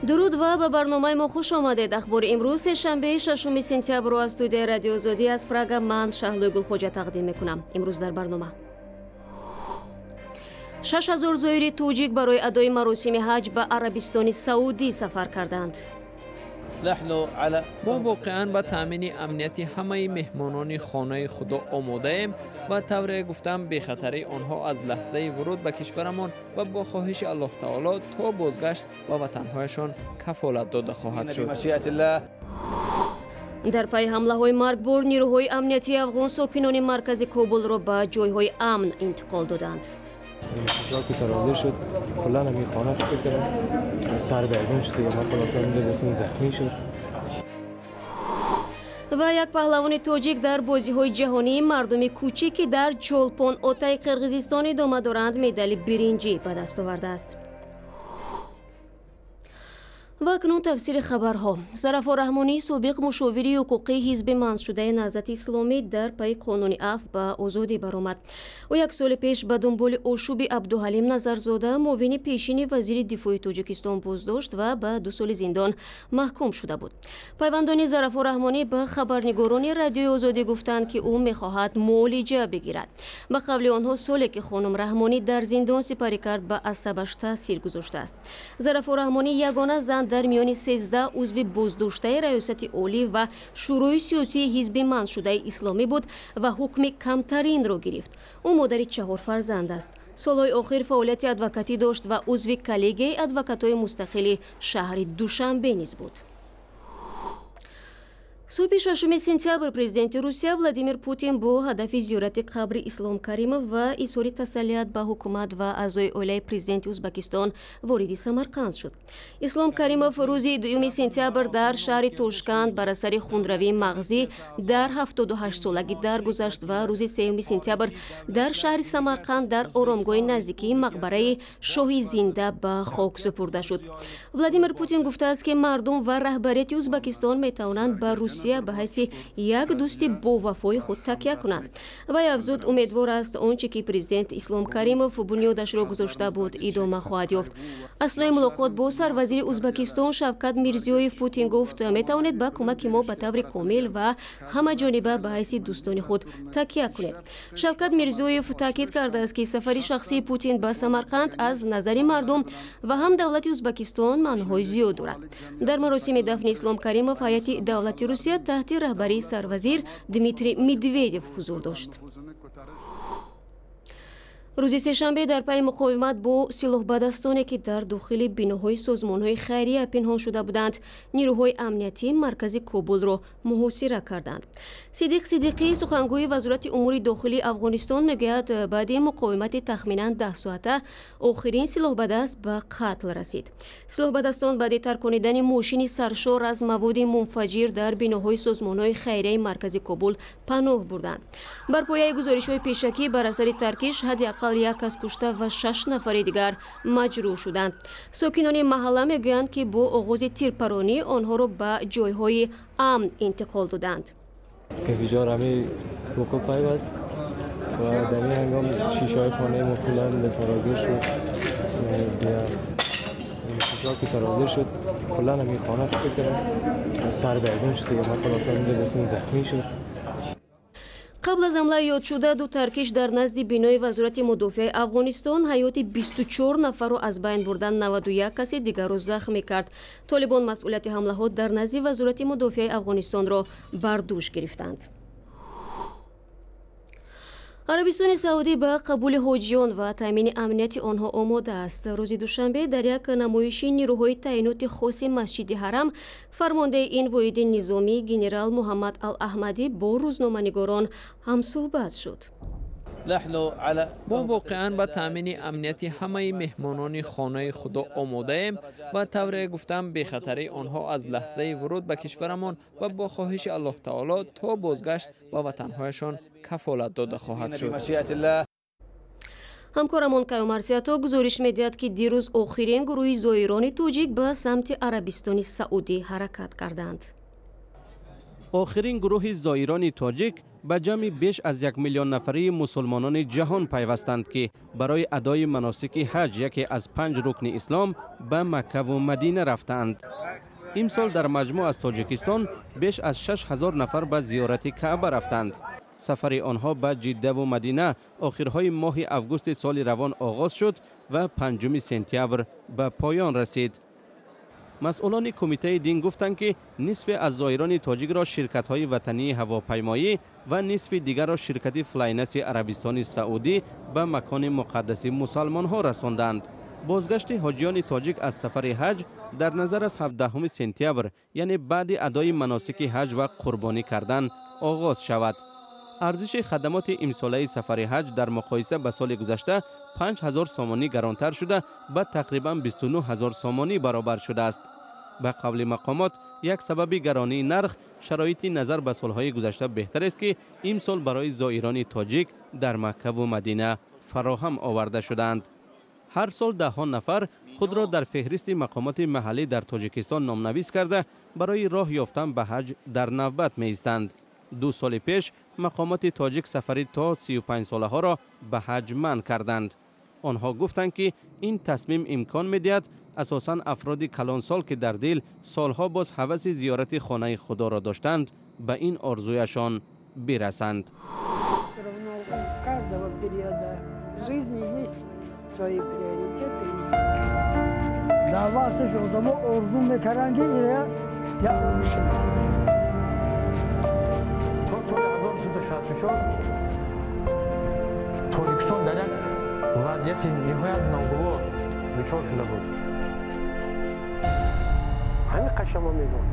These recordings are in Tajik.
Дуруд ва ба барномаи мо хуш омадед. Ахбори имрӯз, сешанбеи 6 сентябрро, аз студияи Радиои Озодӣ аз Прага ман, Шаҳлои Гулхоҷа, тақдим мекунам. Имрӯз дар барнома: 6000 зоири тоҷик барои адои маросими ҳаҷ ба Арабистони Саудӣ сафар карданд. Мо воқеан ба таъмини амнияти ҳамаи меҳмонони хонаи Худо омодаем ва, тавре гуфтам, бехатарии онҳо аз лаҳзаи вуруд ба кишварамон ва бо хоҳиши Аллоҳ таоло то бозгашт ба ватанҳояшон кафолат дода хоҳад шуд. Дар пайи ҳамлаҳои маргбор нирӯҳои амниятии афғон сокинони маркази Кобулро ба ҷойҳои амн интиқол доданд. انفجار که سرازیر شد، کلا همین خانه فکر کردم سر بیرون شد دیگه. من خلاصه اونجا دستم زخمی شد. Ва як паҳлавони тоҷик дар бозиҳои ҷаҳонии мардуми кӯчик, ки дар Чолпон Отаи Қирғизистон идома доранд, медали биринҷӣ ба даст овардааст. Ва акнун тафсири хабарҳо. Зарафо Раҳмонӣ, собиқ мушовири ҳуқуқии ҳизби манъшудаи Наҳзати Исломӣ, дар пайи қонуни афв ба озодӣ баромад. Ӯ як соли пеш ба дунболи ошӯби Абдуҳалим Назарзода, муовини пешини вазири дифои Тоҷикистон, боздошт ва ба 2 соли зиндон маҳкум шуда буд. Пайвандони Зарафо Раҳмонӣ ба хабарнигорони Радиои Озодӣ гуфтанд, ки ӯ мехоҳад муолиҷа бигирад. Ба қавли онҳо, соле ки хонум Раҳмонӣ дар зиндон сипарӣ кард, ба асабаш таъсир гузоштааст. Зарафо Раҳмонӣ ягона зан дар миёни 13 узви боздоштаи Раёсати Олӣ ва Шӯрои сиёсии ҳизби манъшудаи исломӣ буд ва ҳукми камтаринро гирифт. Ӯ модари чаҳор фарзанд аст. Солҳои охир фаъолияти адвокатӣ дошт ва узви коллегияи адвокатҳои мустақили шаҳри Душанбе низ буд. Субҳи 6 сентябр президенти Русия Владимир Путин бо ҳадафи зиёрати қабри Ислом Каримов ва изҳори тасаллият ба ҳукумат ва аъзои оилаи президенти Ӯзбекистон вориди Самарқанд шуд. Ислом Каримов рӯзи 2 сентябр дар шаҳри Тошканд бар асари хунравии мағзӣ дар 78 солагӣ даргузашт ва рӯзи 3 сентябр дар шаҳри Самарқанд дар оромгоҳи наздикии мақбараи Шоҳи Зинда ба хок супурда шуд. Владимир Путин гуфтааст, ки мардум ва раҳбарияти Ӯзбекистон метавонанд ба Русия ба ҳайси як дӯсти бовафои худ такя кунанд. Вай афзуд, умедвор аст, он чӣ ки президент Ислом Каримов бунёдашро гузошта буд, идома хоҳад ёфт. Аснои мулоқот бо сарвазири Ӯзбекистон Шавкат Мирзиёев Путин гуфт: «Метавонед ба кӯмаки мо ба таври комил ва ҳамаҷониба ба ҳайси дӯстони худ такя кунед». Шавкат Мирзиёев таъкид кардааст, ки сафари шахсии Путин ба Самарқанд аз назари мардум ва ҳам давлати Ӯзбекистон маъноҳои зиёд дорад. Дар маросими дафни Ислом Каримов ҳайати давлати Русия таҳти раҳбарии сарвазир Дмитрий Медведев ҳузур дошт. Рӯзи сешанбе дар пайи муқовимат бо силоҳбадастоне, ки дар дохили биноҳои созмонҳои хайрия пинҳон шуда буданд, нирӯҳои амниятӣ маркази Кобулро муҳосира карданд. Сидиқ Сидиқӣ, сухангӯи Вазорати умури дохилии Афғонистон, мегӯяд, баъди муқовимати тахминан 10 соата охирин силоҳбадаст ба қатл расид. Силоҳбадастон баъди тарконидани мошини саршор аз маводи мунфаҷир дар биноҳои созмонҳои хайрияи маркази Кобул паноҳ бурданд. Бар пояи гузоришҳои пешакӣ, бар асари таркиш ҳадди ақал як кас кушта ва шаш нафари дигар маҷрӯҳ шуданд. Сокинони маҳалла мегӯянд, ки бо оғози тирпаронӣ онҳоро ба ҷойҳои амн интиқол доданд. انفجار همی وقوع پیوست و در این هنگام شیشه های خانه ما کلا به سرازیر شد. انفجار که سرازیر شد، کلا همین خانه فکر کردم سر بیرون شد دیگه. من خلاصه اونجا دستم زخمی شد. Қабл аз ҳамлаи ёдшуда ду таркиш дар назди бинои Вазорати мудофиаи Афғонистон ҳаёти 24 нафарро аз байн бурдан, 91 каси дигарро захмӣ кард. Толибон масъулияти ҳамлаҳо дар назди Вазорати мудофиаи Афғонистонро бар дӯш гирифтанд. Арабистони Саудӣ ба қабули ҳоҷиён ва таъмини амнияти онҳо омода аст. Рӯзи душанбе дар як намоиши нирӯҳои таъиноти хоси Масҷиди Ҳарам фармондаи ин воҳиди низомӣ, генерал Муҳаммад Ал Аҳмадӣ, бо рӯзноманигорон ҳамсӯҳбат шуд. Мо воқеан ба таъмини амнияти ҳамаи меҳмонони хонаи Худо омодаем ва, тавре гуфтам, бехатарии онҳо аз лаҳзаи вуруд ба кишварамон ва бо хоҳиши Аллоҳ таоло то бозгашт ба ватанҳояшон кафолат дода хоҳад шуд. Ҳамкорамон Каюмарсиято гузориш медиҳад, ки дирӯз охирин гурӯҳи зоирони тоҷик ба самти Арабистони Саудӣ ҳаракат карданд. Охирин гурӯҳи зоирони тоҷик ба ҷамъи беш аз 1 миллион нафарии мусулмонони ҷаҳон пайвастанд, ки барои адои маносики ҳаҷ, яке аз 5 рукни ислом, ба Маккаву Мадина рафтаанд. Имсол дар маҷмӯъ аз Тоҷикистон беш аз 6000 нафар ба зиёрати Каъба рафтанд. Сафари онҳо ба Ҷиддаву Мадина охирҳои моҳи августи соли равон оғоз шуд ва 5 сентябр ба поён расид. Масъулони кумитаи дин гуфтанд, ки нисфе аз зоирони тоҷикро ширкатҳои ватании ҳавопаймоӣ ва нисфи дигарро ширкати Флайнаси Арабистони Саудӣ ба макони муқаддаси мусалмонҳо расонданд. Бозгашти ҳоҷиёни тоҷик аз сафари ҳаҷ дар назар аз 17 сентябр, яъне баъди адои маносики ҳаҷ ва қурбонӣ кардан, оғоз шавад. Арзиши хадамоти имсолаи сафари ҳаҷ дар муқоиса ба соли гузашта 5000 сомонӣ гаронтар шуда, ба тақрибан 29000 сомонӣ баробар шудааст. Ба қавли мақомот, як сабаби гаронии нарх шароити назар ба солҳои гузашта беҳтар аст, ки имсол барои зоирони тоҷик дар Маккаву Мадина фароҳам оварда шудаанд. Ҳар сол даҳҳо нафар худро дар феҳристи мақомоти маҳаллӣ дар Тоҷикистон номнавис карда, барои роҳ ёфтан ба ҳаҷ дар навбат меистанд. 2 соли пеш мақомоти тоҷик сафари то 35 солаҳоро ба ҳаҷ манъ карданд. Онҳо гуфтанд, ки ин тасмим имкон медиҳад асосан афроди калонсол, ки дар дил солҳо боз ҳаваси зиёрати хонаи худоро доштанд, ба ин орзуяшон бирасанд. Всё равно у каждого периода жизни есть свои приоритеты. Дар вақташ одамо орзу мекарданд, ки ира як умр шинанд. То соли 1364 Тоҷикистон дар як вазъияти ниҳоят ногувор дучор шуда буд. Ҳамин қашамо мегӯм,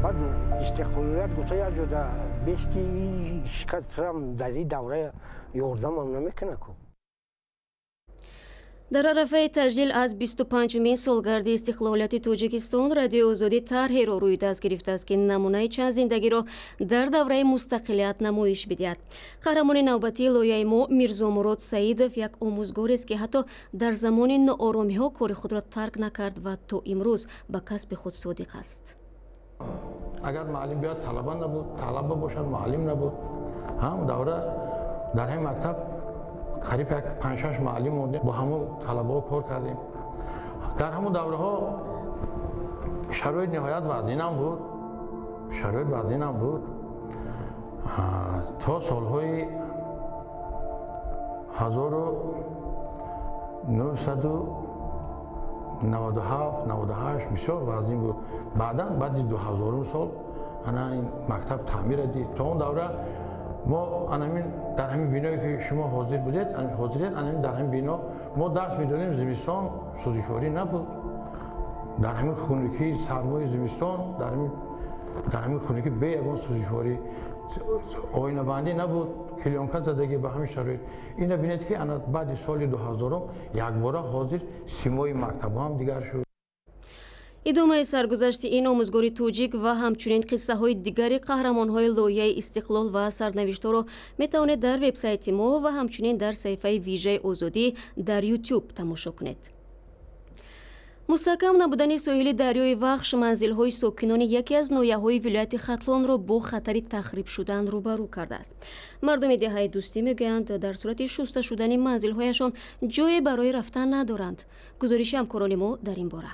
баъд истиқлолият гуфта, як ҷода бести шикастрам дар ин давра ёрдамам намекунад ку. Дар арафаи таҷлил аз 25-умин солгарди истиқлолияти Тоҷикистон Радиои Озодӣ тарҳеро рӯи даст гирифтааст, ки намунаи чанд зиндагиро дар давраи мустақилият намоиш бидиҳад. Қаҳрамони навбатии лоиҳаи мо Мирзомурод Саидов як омӯзгорест, ки ҳатто дар замони нооромиҳо кори худро тарк накард ва то имрӯз ба касби худ содиқ аст. Агар муаллим биёяд, талаба набуд, талаба бошад, муаллим набуд. Ҳам давра дар ҳамин мактаб қариб як панҷшаш муаллим мондем, бо ҳамун талабаҳо кор кардем. Дар ҳамун давраҳо шароит ниҳоят вазнинам буд, шароит вазнинам буд. То солҳои 1997, 98 бисёр вазнин буд. Баъдан, баъди 2000-ум сол, ана ин мактаб таъмира дид. То он давра мо анамин дар ҳамин биное, ки шумо ҳозир будед, ҳозиред, анамин дар ҳамин бино мо дарс медодем. Зимистон сӯзишворӣ набуд. Дар ҳамин хунукӣ, сармои зимистон, дар ҳамин хунукӣ бе ягон сӯзишворӣ, оинабандӣ набуд, клеёнка задагӣ. Ба ҳамин шароит ина бинед, ки ана баъди соли 2000-ум якбора ҳозир симои мактабҳо ҳам дигар шуд. Идомаи саргузашти ин омӯзгори тоҷик ва ҳамчунин қиссаҳои дигари қаҳрамонҳои лоиҳаи Истиқлол ва сарнавиштҳоро метавонед дар вебсайти мо ва ҳамчунин дар саҳифаи вижаи Озодӣ дар Ютуб тамошо кунед. Мустаҳкам набудани соҳили дарёи Вахш манзилҳои сокинони яке аз ноҳияҳои вилояти Хатлонро бо хатари тахриб шудан рӯбарӯ кардааст. Мардуми деҳаи Дӯстӣ мегӯянд, дар сурати шуста шудани манзилҳояшон ҷое барои рафтан надоранд. Гузориши ҳамкорони мо дар ин бора.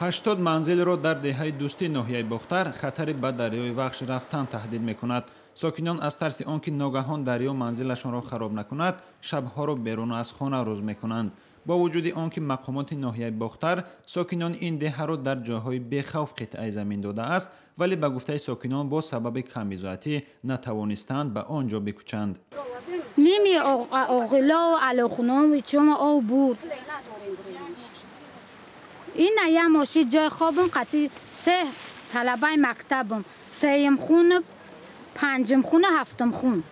80 манзилро дар деҳаи Дӯстӣ, ноҳияи Бохтар, хатари ба дарёи Вахш рафтан таҳдид мекунад. Сокинон аз тарси он ки ногаҳон дарё манзилашонро хароб накунад, шабҳоро берун аз хона рӯз мекунанд. Бо вуҷуди он ки мақомоти ноҳияи Бохтар сокинони ин деҳаро дар ҷойҳои бехавф қитъаи замин додааст, вале ба гуфтаи сокинон, бо сабаби камбизоатӣ натавонистанд ба он ҷо бикӯчанд. Ними оғилову алохуному чума об бурд. Ина я моши ҷои хобам қати се талабаи мактабам: сеюм хун, панҷум хуна, ҳафтум хун.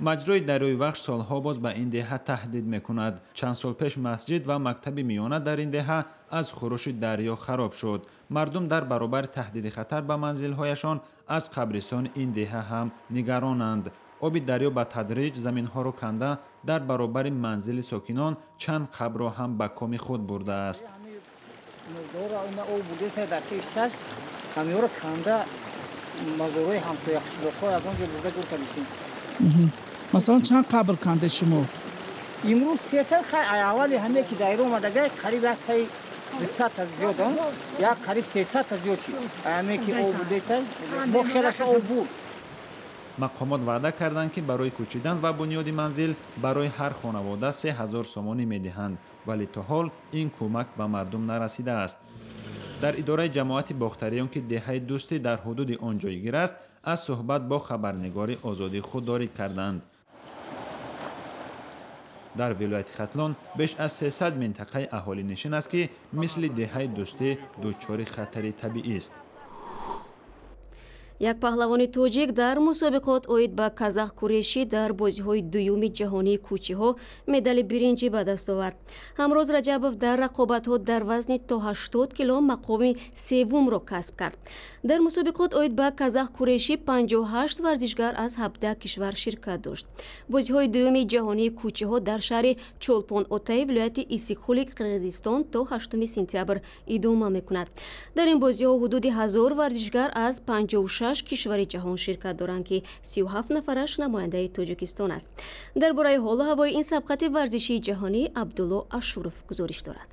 Маҷрои дарёи Вахш солҳо боз ба ин деҳа таҳдид мекунад. Чанд сол пеш масҷид ва мактаби миёна дар ин деҳа аз хурӯши дарё хароб шуд. Мардум дар баробари таҳдиди хатар ба манзилҳояшон аз қабристони ин деҳа ҳам нигаронанд. Оби дарё ба тадриҷ заминҳоро канда, дар баробари манзили сокинон чанд қабрро ҳам ба коми худ бурдааст. Мурдора ина об бурдеса дар пеш чашм, ҳамиёро канда мазорҳои ҳамсоя қишлоқҳо ягон ҷо бурда гур кардистем. Масалан, чанд қабр канде шумо? Имрӯз сета. Аввали ҳаме ки дар омадагай, қариб як таи 200-та зиёд, як қариб 300-та зиёд шид. Ҳаме ки об бурдеста, мо хелаша об бурд. Мақомот ваъда карданд, ки барои кӯчидан ва бунёди манзил барои ҳар хонавода 3000 сомонӣ медиҳанд, вале то ҳол ин кӯмак ба мардум нарасидааст. Дар идораи ҷамоати Бохтариён, ки деҳаи Дӯстӣ дар ҳудуди он ҷойгир аст, аз суҳбат бо хабарнигори Озодӣ худдорӣ карданд. Дар вилояти Хатлон беш аз 300 минтақаи аҳолинишин аст, ки мисли деҳаи Дӯстӣ дучори хатари табиист. Як паҳлавони тоҷик дар мусобиқот оид ба казахкурешӣ дар бозиҳои дуюми ҷаҳонии кӯчиҳо медали биринҷӣ ба даст овард. Ҳамроз Раҷабов дар рақобатҳо дар вазни то 80 кило мақоми севумро касб кард. Дар мусобиқот оид ба казахкурешӣ 58 варзишгар аз 17 кишвар ширкат дошт. Бозиҳои дуюми ҷаҳонии кӯчиҳо дар шаҳри Чолпон Отаи вилояти Иссиқкӯли Қирғизистон то 8 сентябр идома мекунад. Дар ин бозиҳо ҳудуди 1000 варзишгар аз 56 кишвари ҷаҳон ширкат доранд, ки 37 нафараш намояндаи Тоҷикистон аст. Дар бораи ҳолу ҳавои ин сабқати варзишии ҷаҳонӣ Абдулло Ашуров гузориш дорад.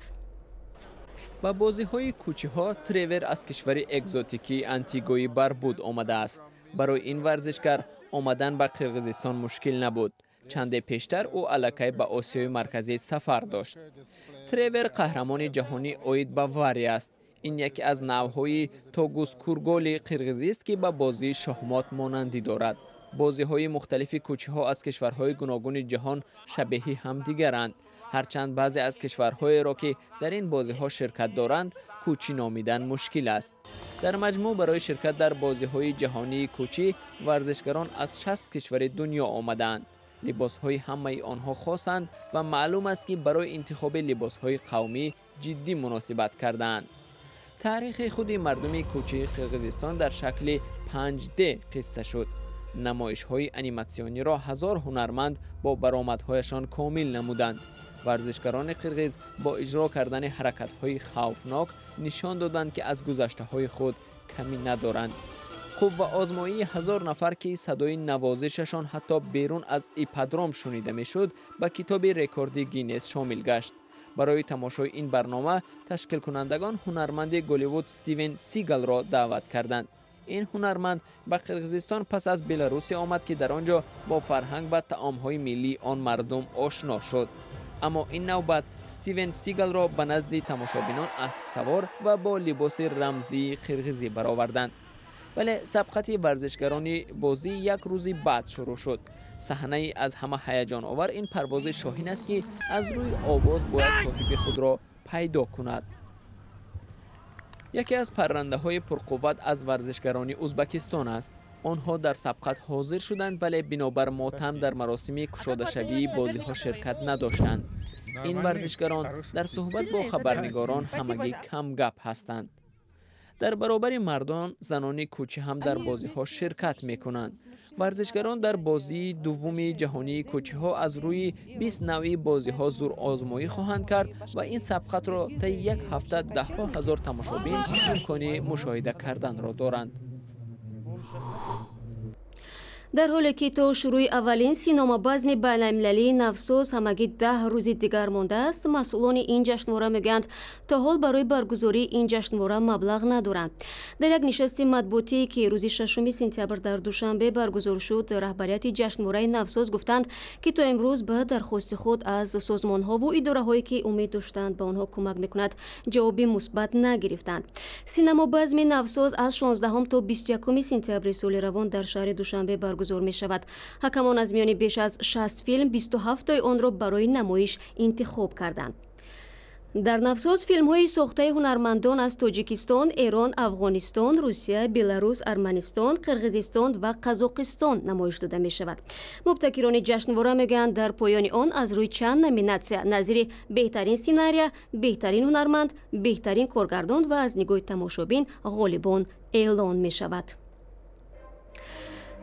Ба бозиҳои кӯчиҳо Тревер аз кишвари экзотикии Антигои Барбуд омадааст. Барои ин варзишгар омадан ба Қирғизистон мушкил набуд. Чанде пештар ӯ аллакай ба Осиёи Марказӣ сафар дошт. Тревер қаҳрамони ҷаҳонӣ оид ба вари аст. Ин яке аз навъҳои тогузкурголи қирғизист, ки ба бозии шоҳмот монандӣ дорад. Бозиҳои мухталифи кӯчиҳо аз кишварҳои гуногуни ҷаҳон шабеҳи ҳамдигаранд. Ҳарчанд баъзе аз кишварҳоеро, ки дар ин бозиҳо ширкат доранд, кӯчӣ номидан мушкил аст. Дар маҷмӯъ барои ширкат дар бозиҳои ҷаҳонии кӯчӣ варзишгарон аз 60 кишвари дунё омадаанд. Либосҳои ҳамаи онҳо хосанд ва маълум аст, ки барои интихоби либосҳои қавмӣ ҷиддӣ муносибат кардаанд. Таърихи худи мардуми кӯчии Қирғизистон дар шакли 5D қисса шуд. Намоишҳои аниматсиониро 1000 ҳунарманд бо баромадҳояшон комил намуданд. Варзишгарони қирғиз бо иҷро кардани ҳаракатҳои хавфнок нишон доданд, ки аз гузаштаҳои худ камӣ надоранд. Қувваозмоии 1000 нафар, ки садои навозишашон ҳатто берун аз ипподром шунида мешуд, ба китоби рекорди Гиннес шомил гашт. Барои тамошои ин барнома ташкилкунандагон ҳунарманди Голливуд Стивен Сигалро даъват карданд. Ин ҳунарманд ба Қирғизистон пас аз Беларусия омад, ки дар он ҷо бо фарҳанг ва таомҳои миллии он мардум ошно шуд. Аммо ин навбат Стивен Сигалро ба назди тамошобинон аспсавор ва бо либоси рамзии қирғизӣ бароварданд. Вале сабқати варзишгарони бозӣ як рӯзи баъд шурӯъ шуд. Саҳнаи аз ҳама ҳаяҷоновар ин парвози шоҳин аст, ки аз рӯи овоз бояд соҳиби худро пайдо кунад. Яке аз паррандаҳои пурқувват аз варзишгарони Узбакистон аст. Онҳо дар сабқат ҳозир шуданд, вале бинобар мотам дар маросими кушодашавии бозиҳо ширкат надоштанд. Ин варзишгарон дар суҳбат бо хабарнигорон ҳамагӣ камгап ҳастанд. Дар баробари мардон занони кӯчӣ ҳам дар бозиҳо ширкат мекунанд. Варзишгарон дар бозии дуввуми ҷаҳонии кӯчиҳо аз рӯи 20 навъи бозиҳо зурозмоӣ хоҳанд кард ва ин сабқатро таи як ҳафта даҳҳо ҳазор тамошобин имкони мушоҳида карданро доранд. Дар ҳоле ки то шурӯи аввалин синомабазми байналмилалии Навсоз ҳамагӣ 10 рӯзи дигар мондааст, масъулони ин ҷашнвора мегӯянд, то ҳол барои баргузории ин ҷашнвора маблағ надоранд. Дар як нишасти матбуотӣ, ки рӯзи 6 сентябр дар Душанбе баргузор шуд, раҳбарияти ҷашнвораи Навсоз гуфтанд, ки то имрӯз ба дархости худ аз созмонҳову идораҳое, ки умед доштанд ба онҳо кӯмак мекунад, ҷавоби мусбат нагирифтанд. Синамобазми Навсоз аз 16 то 21 сентябри соли равон дар шаҳри Душанбе баргузор мешавад. Ҳакамон аз миёни беш аз 60 филм 27тои онро барои намоиш интихоб карданд. Дар Навсоз филмҳои сохтаи ҳунармандон аз Тоҷикистон, Эрон, Афғонистон, Русия, Беларус, Арманистон, Қирғизистон ва Қазоқистон намоиш дода мешавад. Мубтакирони ҷашнвора мегӯянд, дар поёни он аз рӯи чанд номинатсия назири беҳтарин сценария, беҳтарин ҳунарманд, беҳтарин коргардон ва аз нигоҳи тамошобин ғолибон эълон мешавад.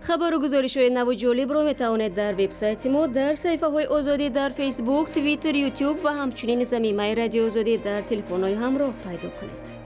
Хабару гузоришҳои наву ҷолибро метавонед дар вебсайти мо, дар саҳифаҳои Озодӣ дар Фейсбук, Твиттер, Ютуб ва ҳамчунин замимаи Радиои Озодӣ дар телефонҳои ҳамроҳ пайдо кунед.